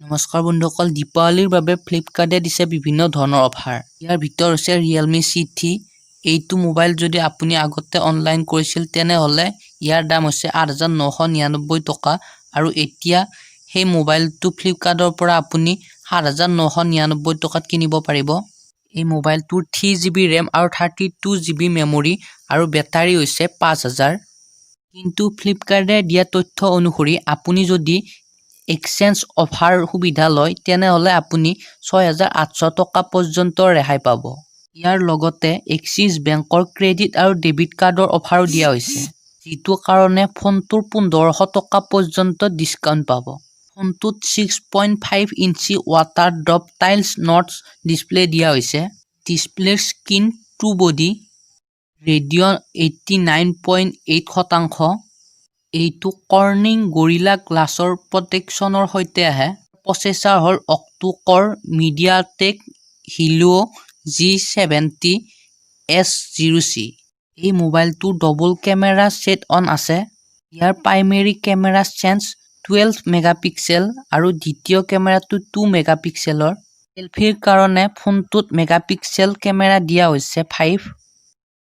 নমস্কাৰ বন্ধুসকল, দীপাৱলীৰ বাবে ফ্লিপকাৰ্টে দিছে বিভিন্ন ধৰণৰ অফাৰ। ইয়াৰ ভিতৰত হৈছে ৰিয়েলমি চি 3। এইটো মোবাইল যদি আপুনি আগতে অনলাইন কৰিছিল, তেনেহ'লে ইয়াৰ দাম হৈছে 8999 টকা আৰু এতিয়া সেই মোবাইলটো ফ্লিপকাৰ্টৰ পৰা আপুনি 7999 টকাত কিনিব পাৰিব। এই মোবাইলটোৰ 3 জিবি ৰেম আৰু 32 জিবি মেমৰি আৰু বেটাৰী হৈছে 5000। কিন্তু ফ্লিপকাৰ্টে দিয়া তথ্য অনুসৰি আপুনি যদি এক্সচেঞ্জ অফাৰ সুবিধা লয়, তেনেহ'লে আপুনি 6800 টকা পৰ্যন্ত ৰেহাই পাব। ইয়াৰ লগতে এক্সিছ বেংকৰ ক্ৰেডিট আৰু ডেবিট কাৰ্ডৰ অফাৰো দিয়া হৈছে, যিটো কাৰণে ফোনটোৰ 1500 টকা পৰ্যন্ত ডিছকাউণ্ট পাব। ফোনটোত 6.5 inch water drop tiles notch display দিয়া হৈছে। ডিছপ্লেৰ স্ক্ৰীন টু বডি ৰেডিঅ' 89.8%। এইটো কৰ্ণিং গৰিলা গ্লাছৰ প্ৰটেকশ্যনৰ সৈতে আহে। প্ৰচেছাৰ হ'ল অক্টো-ক'ৰ মিডিয়াটেক হিলিঅ' G70 S0 C. এই মোবাইলটোৰ ডবল কেমেৰা ছেট অন আছে। ইয়াৰ প্ৰাইমেৰী কেমেৰা চেন্স 12 মেগাপিক্সেল আৰু দ্বিতীয় কেমেৰাটো 2 মেগাপিক্সেলৰ। চেলফিৰ কাৰণে ফোনটোত মেগাপিক্সেল কেমেৰা দিয়া হৈছে 5।